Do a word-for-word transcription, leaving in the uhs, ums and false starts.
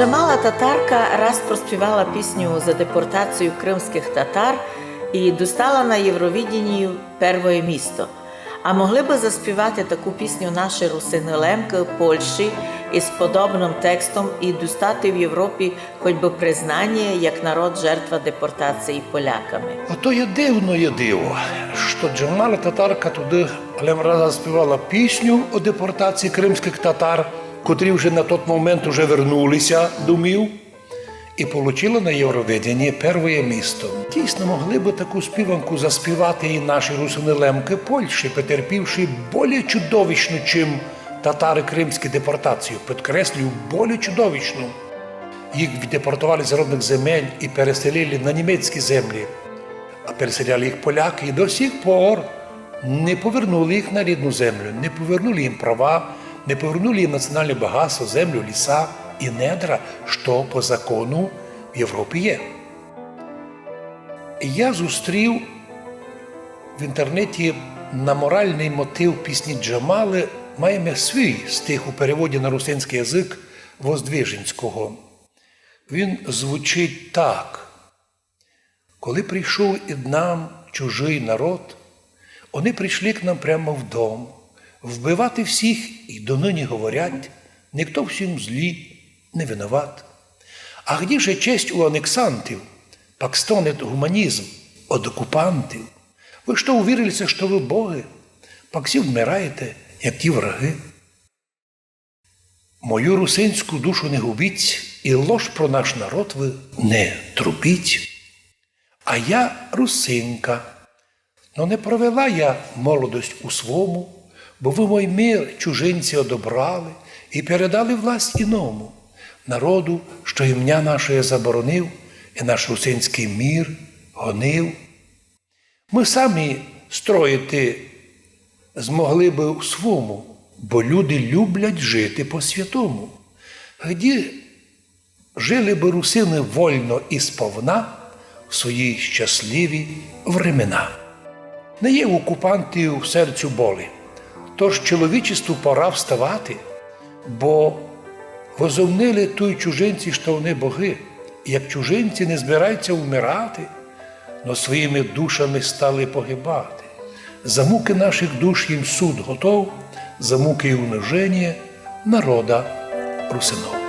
Джамала Татарка раз проспівала пісню за депортацію кримських татар і достала на Євровидінію первоє місто. А могли бы заспівати таку пісню наші русины-лемкы в Польщі із подобным текстом і достати в Європі хоть бы признання як народ жертва депортації поляками? Ото є дивноє диво, што Джамала Татарка туды лем раз заспівала пісню о депортації кримськых татар, котрі вже на тот момент уже вернулися домів, і получила на Євровиденії первоє місто. Дійсно, могли бы таку співанку заспівати і наші русины-лемкы Польщі, потерпівши более чудовищну, чим татары кримські, депортацію. Підкреслюю, более чудовищну. Їх депортовали з родных земель і переселили на німецькі землі. А переселяли їх полякы і до сих пор не повернули їх на рідну землю, не повернули їм права, не повернули їм національне багатство, землю, ліса і недра, што по закону в Європі є. Я зустрів в інтернеті на моральный мотив пісні Джамалы, маєме свій стих у переводі на русинськый язык Воздвиженського. Він звучить так: Коли прийшов ид нам чужый народ, они прийшли к нам прямо в дом, вбивати всіх, і доныні говорять, никто в сім злі не виноват. А где же честь у анексантів, пак стонет гуманізм од окупантів? Вы што, увірили ся, што вы боги, пак всі вмираєте, як ті враги? Мою русинську душу не губіть, і лож про наш народ вы не трубіть. А я русинка, но не провела я молодость у свому, бо вы мой мир, чужинці, одобрали і передали власть іному народу, што імня наше заборонив і наш русинськый мир гонив. Мы самі строїти змогли бы у свому, бо люди люблять жити по-святому. Где жили бы русины вольно і сповна в свої щасливі времена. Не є у окупантів в серцю болі, тож чоловічеству пора вставати, бо возомнили туй чужинці, што они боги, як чужинці не збираються вмирати, но своїми душами стали погибати. За муки наших душ їм суд готов, за муки і униження народа русинов.